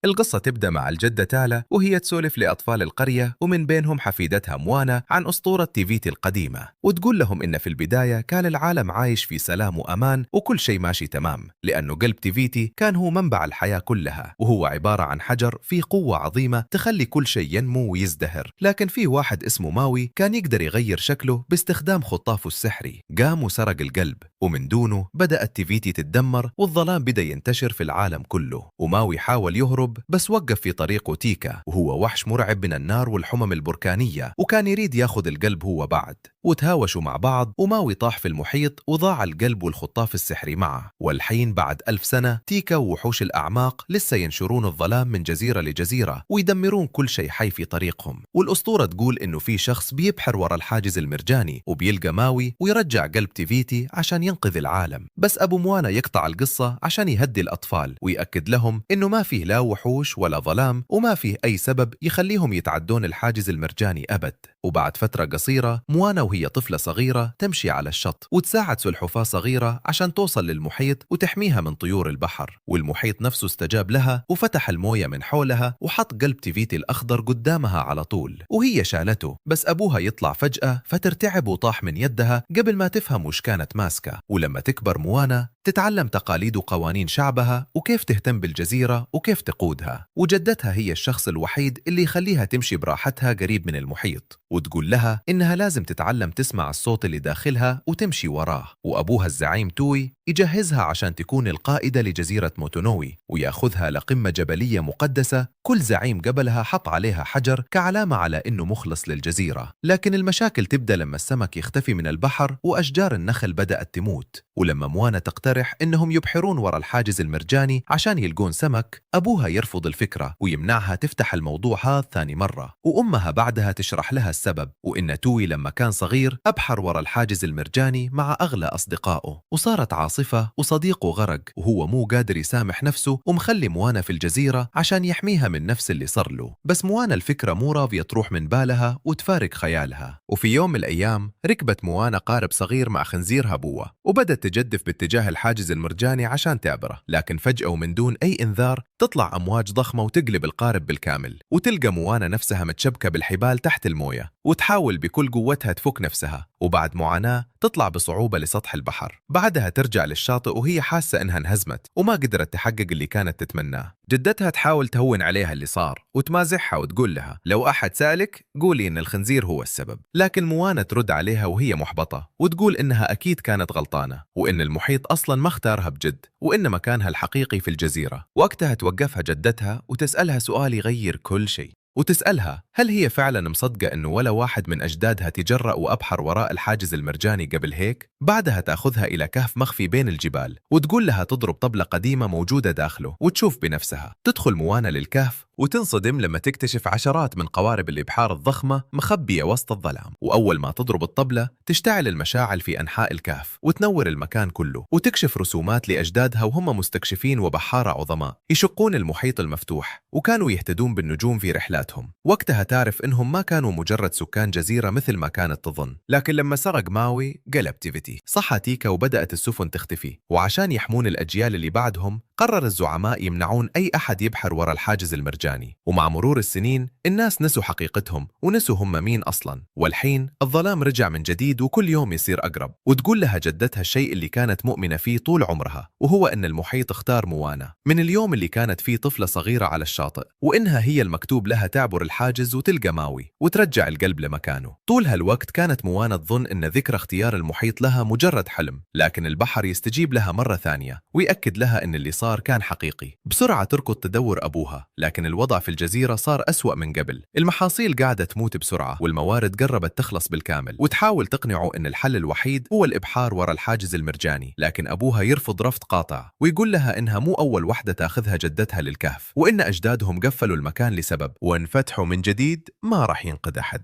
القصة تبدأ مع الجدة تالا وهي تسولف لأطفال القرية ومن بينهم حفيدتها موانا عن أسطورة تيفيتي القديمة، وتقول لهم إن في البداية كان العالم عايش في سلام وأمان وكل شيء ماشي تمام، لأنه قلب تيفيتي كان هو منبع الحياة كلها، وهو عبارة عن حجر فيه قوة عظيمة تخلي كل شيء ينمو ويزدهر. لكن فيه واحد اسمه ماوي كان يقدر يغير شكله باستخدام خطافه السحري، قام وسرق القلب، ومن دونه بدأت تيفيتي تتدمر والظلام بدأ ينتشر في العالم كله. وماوي حاول يهرب بس وقف في طريقه تيكا، وهو وحش مرعب من النار والحمم البركانية، وكان يريد ياخذ القلب هو بعد. وتهاوشوا مع بعض وماوي طاح في المحيط وضاع القلب والخطاف السحري معه. والحين بعد 1000 سنة تيكا ووحوش الأعماق لسه ينشرون الظلام من جزيرة لجزيرة ويدمرون كل شيء حي في طريقهم. والأسطورة تقول إنه في شخص بيبحر ورا الحاجز المرجاني وبيلقى ماوي ويرجع قلب تيفيتي عشان ينقذ العالم. بس أبو موانا يقطع القصة عشان يهدي الأطفال ويأكد لهم إنه ما فيه لا وحوش ولا ظلام وما فيه أي سبب يخليهم يتعدون الحاجز المرجاني أبد. وبعد فترة قصيرة موانا وهي طفلة صغيرة تمشي على الشط وتساعد سلحفاة صغيرة عشان توصل للمحيط وتحميها من طيور البحر، والمحيط نفسه استجاب لها وفتح الموية من حولها وحط قلب تيفيتي الأخضر قدامها على طول وهي شالته. بس أبوها يطلع فجأة فترتعب وطاح من يدها قبل ما تفهم وش كانت ماسكة. ولما تكبر موانا تتعلم تقاليد وقوانين شعبها وكيف تهتم بالجزيرة وكيف تقودها، وجدتها هي الشخص الوحيد اللي يخليها تمشي براحتها قريب من المحيط، وتقول لها إنها لازم تتعلم تسمع الصوت اللي داخلها وتمشي وراه. وأبوها الزعيم توي يجهزها عشان تكون القائدة لجزيرة موتونوي ويأخذها لقمة جبلية مقدسة كل زعيم قبلها حط عليها حجر كعلامة على إنه مخلص للجزيرة. لكن المشاكل تبدأ لما السمك يختفي من البحر وأشجار النخل بدأت تموت. ولما موانا تقترح إنهم يبحرون ورا الحاجز المرجاني عشان يلقون سمك، أبوها يرفض الفكرة ويمنعها تفتح الموضوع هذا ثاني مرة. وأمها بعدها تشرح لها السبب، وإن توي لما كان صغير أبحر ورا الحاجز المرجاني مع أغلى أصدقائه وصارت عاصفة وصديقه غرق وهو مو قادر يسامح نفسه ومخلي موانا في الجزيرة عشان يحميها من نفس اللي صار له. بس موانا الفكرة مو راضية تروح من بالها وتفارق خيالها. وفي يوم من الأيام ركبت موانا قارب صغير مع خنزيرها بوا وبدت تجدف باتجاه الحاجز المرجاني عشان تعبره، لكن فجأة ومن دون أي إنذار تطلع أمواج ضخمة وتقلب القارب بالكامل، وتلقى موانا نفسها متشبكة بالحبال تحت الموية وتحاول بكل قوتها تفك نفسها، وبعد معاناة تطلع بصعوبة لسطح البحر. بعدها ترجع للشاطئ وهي حاسة إنها انهزمت وما قدرت تحقق اللي كانت تتمناه. جدتها تحاول تهون عليها اللي صار وتمازحها وتقول لها لو أحد سألك قولي إن الخنزير هو السبب، لكن موانا ترد عليها وهي محبطة وتقول إنها أكيد كانت غلطانة وإن المحيط أصلا ما اختارها بجد وإن مكانها الحقيقي في الجزيرة. وقتها توقفها جدتها وتسألها سؤال يغير كل شيء، وتسألها هل هي فعلا مصدقة إنه ولا واحد من أجدادها تجرأ وأبحر وراء الحاجز المرجاني قبل هيك؟ بعدها تأخذها إلى كهف مخفي بين الجبال وتقول لها تضرب طبلة قديمة موجودة داخله وتشوف بنفسها. تدخل موانا للكهف وتنصدم لما تكتشف عشرات من قوارب الإبحار الضخمة مخبية وسط الظلام، وأول ما تضرب الطبلة تشتعل المشاعل في أنحاء الكهف وتنور المكان كله، وتكشف رسومات لأجدادها وهم مستكشفين وبحارة عظماء يشقون المحيط المفتوح وكانوا يهتدون بالنجوم في رحلاتهم. وقتها تعرف إنهم ما كانوا مجرد سكان جزيرة مثل ما كانت تظن. لكن لما سرق ماوي قلب تيفيتي، صحى تيكا وبدأت السفن تختفي، وعشان يحمون الأجيال اللي بعدهم قرر الزعماء يمنعون أي أحد يبحر وراء الحاجز المرجاني. ومع مرور السنين الناس نسوا حقيقتهم ونسوا هم مين أصلا، والحين الظلام رجع من جديد وكل يوم يصير أقرب. وتقول لها جدتها الشيء اللي كانت مؤمنة فيه طول عمرها، وهو أن المحيط اختار موانا من اليوم اللي كانت فيه طفلة صغيرة على الشاطئ، وإنها هي المكتوب لها تعبر الحاجز وتلقى ماوي وترجع القلب لمكانه. طول هالوقت كانت موانا تظن أن ذكرى اختيار المحيط لها مجرد حلم، لكن البحر يستجيب لها مرة ثانية ويأكد لها أن اللي صار كان حقيقي. بسرعة تركض تدور أبوها، لكن الوضع في الجزيرة صار أسوأ من قبل. المحاصيل قاعدة تموت بسرعة والموارد قربت تخلص بالكامل، وتحاول تقنعه أن الحل الوحيد هو الإبحار وراء الحاجز المرجاني، لكن أبوها يرفض رفض قاطع ويقول لها إنها مو أول وحدة تاخذها جدتها للكهف، وإن أجدادهم قفلوا المكان لسبب، وإن فتحوا من جديد ما راح ينقذ أحد.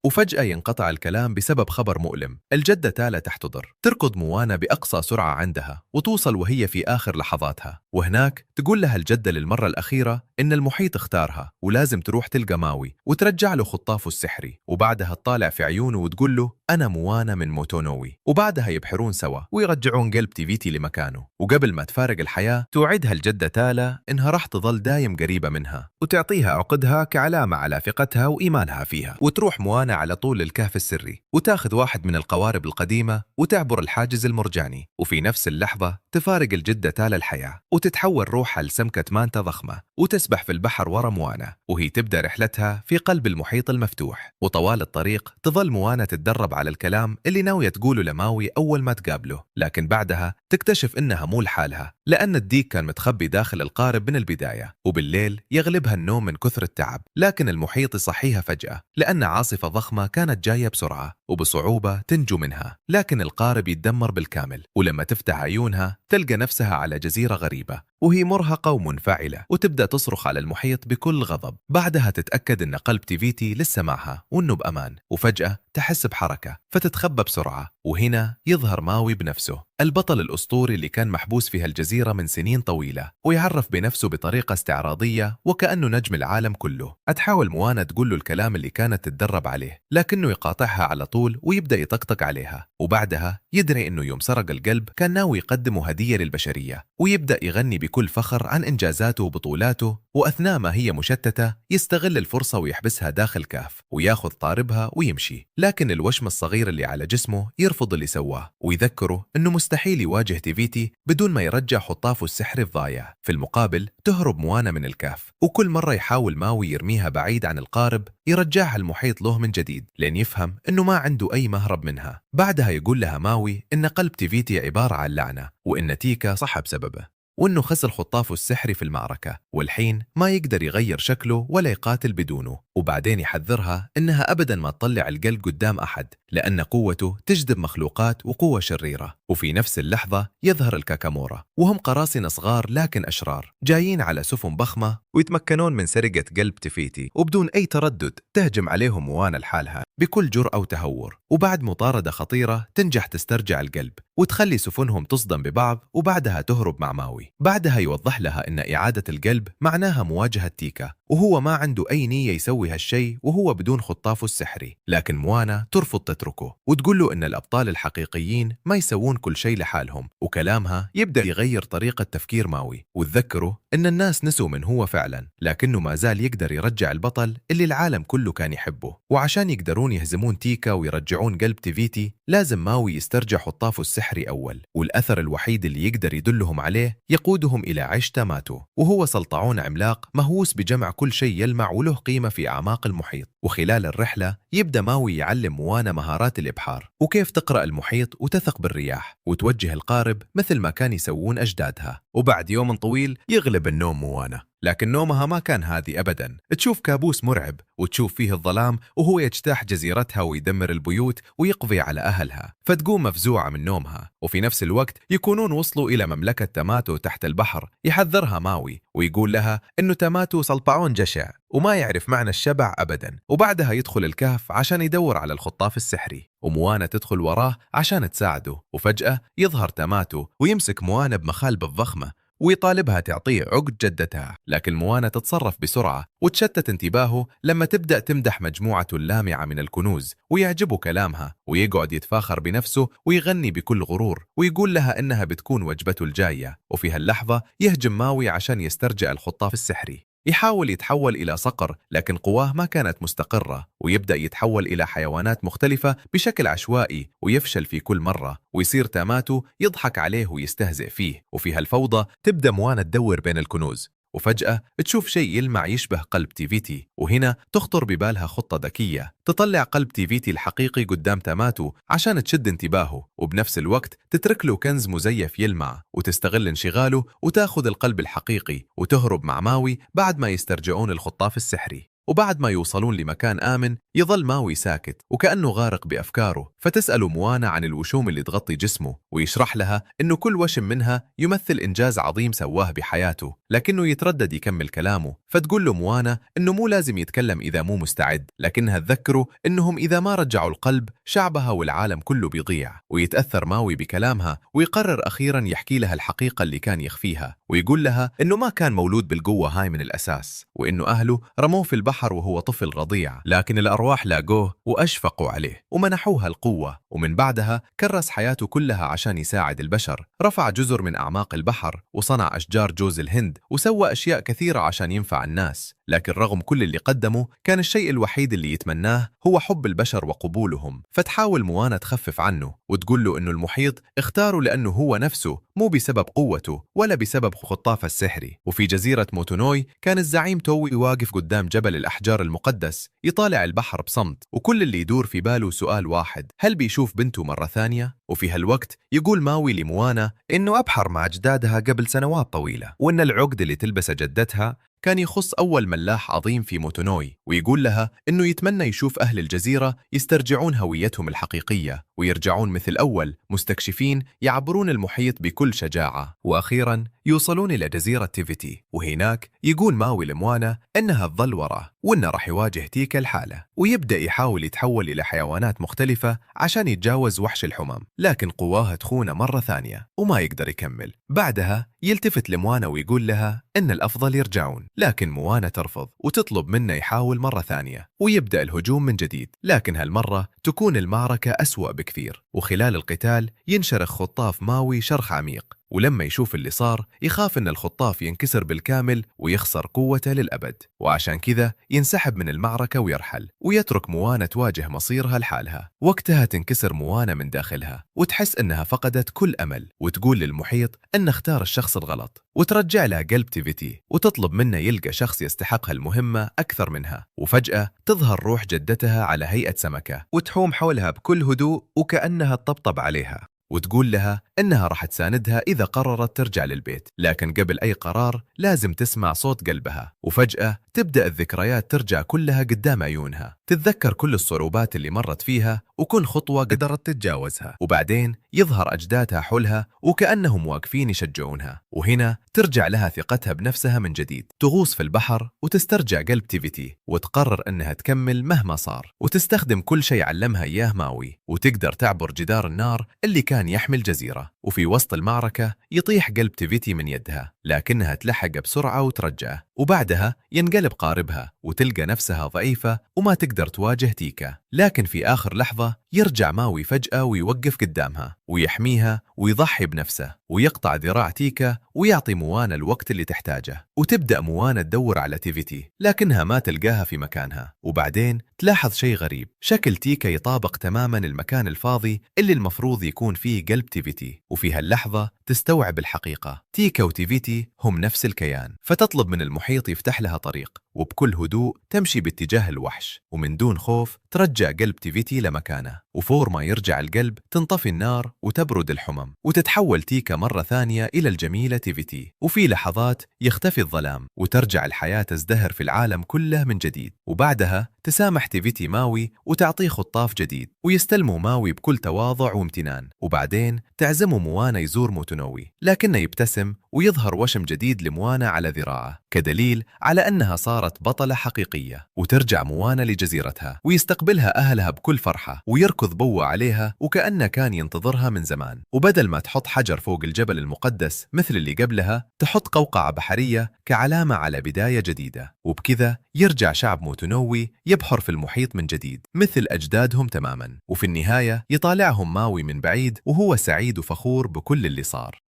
وفجأة ينقطع الكلام بسبب خبر مؤلم. الجدة تالا تحتضر. تركض موانا بأقصى سرعة عندها وتوصل وهي في آخر لحظاتها، وهناك تقول لها الجدة للمرة الأخيرة إن المحيط اختارها ولازم تروح تلقى ماوي وترجع له خطافه السحري. وبعدها تطالع في عيونه وتقول له أنا موانا من موتونوي. وبعدها يبحرون سوا ويرجعون قلب تيفيتي لمكانه. وقبل ما تفارق الحياة توعدها الجدة تالا إنها راح تظل دايم قريبة منها وتعطيها عقدها كعلامة على ثقتها وإيمانها فيها. وتروح موانا على طول للكهف السري وتاخذ واحد من القوارب القديمة وتعبر الحاجز المرجاني. وفي نفس اللحظة تفارق الجدة تالا الحياة وتتحول روحها لسمكة مانتا ضخمة وتسبح في البحر ورا موانا، وهي تبدأ رحلتها في قلب المحيط المفتوح. وطوال الطريق تظل موانا تتدرب على الكلام اللي ناوية تقوله لماوي أول ما تقابله، لكن بعدها تكتشف إنها مو لحالها لأن الديك كان متخبي داخل القارب من البداية. وبالليل يغلبها النوم من كثر التعب، لكن المحيط يصحيها فجأة لأن عاصفة ضخمة كانت جاية بسرعة وبصعوبة تنجو منها، لكن القارب يتدمر بالكامل. ولما تفتح عيونها تلقى نفسها على جزيرة غريبة وهي مرهقة ومنفعلة، وتبدأ تصرخ على المحيط بكل غضب. بعدها تتأكد أن قلب تيفيتي لسه معها وأنه بأمان، وفجأة تحس بحركة فتتخبى بسرعة. وهنا يظهر ماوي بنفسه، البطل الأسطوري اللي كان محبوس في هالجزيرة من سنين طويلة، ويعرف بنفسه بطريقة استعراضية وكأنه نجم العالم كله. تحاول موانا تقول له الكلام اللي كانت تتدرب عليه، لكنه يقاطعها على طول ويبدأ يطقطق عليها. وبعدها يدري أنه يوم سرق القلب كان ناوي يقدمه هدية للبشرية، ويبدأ يغني بكل فخر عن إنجازاته وبطولاته. وأثناء ما هي مشتتة يستغل الفرصة ويحبسها داخل كهف وياخذ قاربها ويمشي، لكن الوشم الصغير اللي على جسمه يرفض اللي سواه ويذكره أنه مستحيل يواجه تيفيتي بدون ما يرجع خطافه السحري الضايع. في المقابل تهرب موانا من الكهف، وكل مرة يحاول ماوي يرميها بعيد عن القارب يرجعها المحيط له من جديد لين يفهم أنه ما عنده أي مهرب منها. بعدها يقول لها ماوي أن قلب تيفيتي عبارة عن لعنة، وأن تيكا صح بسببه، وأنه خسر خطافه السحري في المعركة والحين ما يقدر يغير شكله ولا يقاتل بدونه. وبعدين يحذرها أنها أبدا ما تطلع القلب قدام أحد لأن قوته تجذب مخلوقات وقوة شريرة. وفي نفس اللحظة يظهر الكاكامورا، وهم قراصنة صغار لكن أشرار جايين على سفن ضخمة ويتمكنون من سرقة قلب تيفيتي، وبدون أي تردد تهجم عليهم موانا لحالها بكل جرأة وتهور. وبعد مطاردة خطيرة تنجح تسترجع القلب وتخلي سفنهم تصدم ببعض، وبعدها تهرب مع ماوي. بعدها يوضح لها أن إعادة القلب معناها مواجهة تيكا، وهو ما عنده أي نية يسوي هالشيء وهو بدون خطافه السحري. لكن موانا ترفض تتركه وتقول له أن الأبطال الحقيقيين ما يسوون كل شيء لحالهم، وكلامها يبدأ يغير طريقة تفكير ماوي وتذكره أن الناس نسوا من هو فعلا، لكنه ما زال يقدر يرجع البطل اللي العالم كله كان يحبه. وعشان يقدرون يهزمون تيكا ويرجعون قلب تيفيتي لازم ماوي يسترجع خطافه السحري أول، والأثر الوحيد اللي يقدر يدلهم عليه يقودهم إلى عش تاماتو، وهو سلطعون عملاق مهووس بجمع كل شيء يلمع وله قيمة في أعماق المحيط. وخلال الرحلة يبدأ ماوي يعلم موانا مهارات الإبحار وكيف تقرأ المحيط وتثق بالرياح وتوجه القارب مثل ما كان يسوون أجدادها. وبعد يوم طويل يغلب النوم موانا، لكن نومها ما كان هادي أبدا. تشوف كابوس مرعب وتشوف فيه الظلام وهو يجتاح جزيرتها ويدمر البيوت ويقضي على أهلها، فتقوم مفزوعة من نومها. وفي نفس الوقت يكونون وصلوا إلى مملكة تاماتو تحت البحر. يحذرها ماوي ويقول لها إنه تاماتو سلطعون جشع وما يعرف معنى الشبع أبدا. وبعدها يدخل الكهف عشان يدور على الخطاف السحري، وموانا تدخل وراه عشان تساعده. وفجأة يظهر تاماتو ويمسك موانا بمخالبه الضخمة ويطالبها تعطيه عقد جدتها، لكن موانا تتصرف بسرعة وتشتت انتباهه لما تبدأ تمدح مجموعة اللامعة من الكنوز، ويعجبه كلامها ويقعد يتفاخر بنفسه ويغني بكل غرور ويقول لها إنها بتكون وجبته الجاية. وفي هاللحظة يهجم ماوي عشان يسترجع الخطاف السحري. يحاول يتحول إلى صقر لكن قواه ما كانت مستقرة، ويبدأ يتحول إلى حيوانات مختلفة بشكل عشوائي ويفشل في كل مرة، ويصير تاماتو يضحك عليه ويستهزئ فيه. وفي هالفوضى تبدأ موانا تدور بين الكنوز، وفجأة تشوف شيء يلمع يشبه قلب تيفيتي. وهنا تخطر ببالها خطة ذكية، تطلع قلب تيفيتي الحقيقي قدام تاماتو عشان تشد انتباهه، وبنفس الوقت تترك له كنز مزيف يلمع، وتستغل انشغاله وتاخذ القلب الحقيقي وتهرب مع ماوي بعد ما يسترجعون الخطاف السحري. وبعد ما يوصلون لمكان آمن يظل ماوي ساكت وكأنه غارق بأفكاره. فتسأله موانا عن الوشوم اللي تغطي جسمه، ويشرح لها إنه كل وشم منها يمثل إنجاز عظيم سواه بحياته، لكنه يتردد يكمل كلامه. فتقول له موانا إنه مو لازم يتكلم إذا مو مستعد، لكنها تذكره إنهم إذا ما رجعوا القلب شعبها والعالم كله بيضيع. ويتأثر ماوي بكلامها ويقرر أخيرا يحكي لها الحقيقة اللي كان يخفيها، ويقول لها إنه ما كان مولود بالقوة هاي من الأساس، وإنه أهله رموه في البحر وهو طفل رضيع، لكن الأرواح لاقوه وأشفقوا عليه ومنحوها القوة. ومن بعدها كرس حياته كلها عشان يساعد البشر، رفع جزر من أعماق البحر وصنع أشجار جوز الهند وسوى أشياء كثيرة عشان ينفع الناس. لكن رغم كل اللي قدمه كان الشيء الوحيد اللي يتمناه هو حب البشر وقبولهم. فتحاول موانا تخفف عنه وتقول له إنه المحيط اختاره لأنه هو نفسه، مو بسبب قوته ولا بسبب خطافه السحري. وفي جزيرة موتونوي كان الزعيم توي واقف قدام جبل الأحجار المقدس يطالع البحر بصمت، وكل اللي يدور في باله سؤال واحد: هل بيشوف بنته مرة ثانية؟ وفي هالوقت يقول ماوي لموانا إنه أبحر مع أجدادها قبل سنوات طويلة، وإن العقد اللي تلبسه جدتها كان يخص أول ملاح عظيم في موتونوي، ويقول لها إنه يتمنى يشوف أهل الجزيرة يسترجعون هويتهم الحقيقية ويرجعون مثل أول مستكشفين يعبرون المحيط بكل شجاعة. وأخيرا يوصلون إلى جزيرة تيفيتي، وهناك يقول ماوي لموانا إنها تظل وراه وإنه راح يواجه تيكا الحالة، ويبدأ يحاول يتحول إلى حيوانات مختلفة عشان يتجاوز وحش الحمم، لكن قواها تخونه مرة ثانية وما يقدر يكمل. بعدها يلتفت لموانا ويقول لها إن الأفضل يرجعون، لكن موانا ترفض وتطلب منه يحاول مرة ثانية، ويبدأ الهجوم من جديد، لكن هالمرة تكون المعركة أسوأ بكثير. وخلال القتال ينشرخ خطاف ماوي شرخ عميق، ولما يشوف اللي صار يخاف إن الخطاف ينكسر بالكامل ويخسر قوته للأبد، وعشان كذا ينسحب من المعركة ويرحل، ويترك موانا تواجه مصيرها لحالها. وقتها تنكسر موانا من داخلها وتحس إنها فقدت كل أمل، وتقول للمحيط إن اختار الشخص الغلط، وترجع لها قلب تيفيتي وتطلب منه يلقى شخص يستحق هالمهمة أكثر منها. وفجأة تظهر روح جدتها على هيئة سمكة وتحوم حولها بكل هدوء وكأنها تطبطب عليها، وتقول لها إنها راح تساندها إذا قررت ترجع للبيت، لكن قبل أي قرار لازم تسمع صوت قلبها. وفجأة تبدأ الذكريات ترجع كلها قدام عيونها، تتذكر كل الصعوبات اللي مرت فيها وكل خطوة قدرت تتجاوزها. وبعدين يظهر أجدادها حولها وكأنهم واقفين يشجعونها، وهنا ترجع لها ثقتها بنفسها من جديد، تغوص في البحر وتسترجع قلب تيفيتي، وتقرر أنها تكمل مهما صار، وتستخدم كل شيء علمها إياه ماوي، وتقدر تعبر جدار النار اللي كان يحمي الجزيرة. وفي وسط المعركة يطيح قلب تيفيتي من يدها، لكنها تلحق بسرعة وترجعه. وبعدها ينقلب قاربها وتلقى نفسها ضعيفة وما تقدر تواجه تيكا، لكن في آخر لحظة يرجع ماوي فجأة ويوقف قدامها ويحميها ويضحي بنفسه ويقطع ذراع تيكا ويعطي موانا الوقت اللي تحتاجه. وتبدأ موانا تدور على تيفيتي لكنها ما تلقاها في مكانها. وبعدين تلاحظ شيء غريب، شكل تيكا يطابق تماما المكان الفاضي اللي المفروض يكون فيه قلب تيفيتي. وفي هاللحظة تستوعب الحقيقة، تيكا وتيفيتي هم نفس الكيان. فتطلب من المحيط يفتح لها طريق، وبكل هدوء تمشي باتجاه الوحش، ومن دون خوف ترجع قلب تيفيتي لمكانه. وفور ما يرجع القلب تنطفي النار وتبرد الحمم، وتتحول تيكا مرة ثانية إلى الجميلة تيفيتي. وفي لحظات يختفي الظلام وترجع الحياة تزدهر في العالم كله من جديد. وبعدها تسامح تيفيتي ماوي وتعطيه خطاف جديد، ويستلمه ماوي بكل تواضع وامتنان. وبعدين تعزمه موانا يزور موتونوي، لكنه يبتسم ويظهر وشم جديد لموانا على ذراعه كدليل على أنها صارت بطلة حقيقية. وترجع موانا لجزيرتها ويستقبلها أهلها بكل فرحة، ويركض بوا عليها وكأنه كان ينتظرها من زمان. وبدل ما تحط حجر فوق الجبل المقدس مثل اللي قبلها، تحط قوقعة بحرية كعلامة على بداية جديدة. وبكذا يرجع شعب موتونوي يبحر في المحيط من جديد مثل أجدادهم تماما. وفي النهاية يطالعهم ماوي من بعيد وهو سعيد وفخور بكل اللي صار.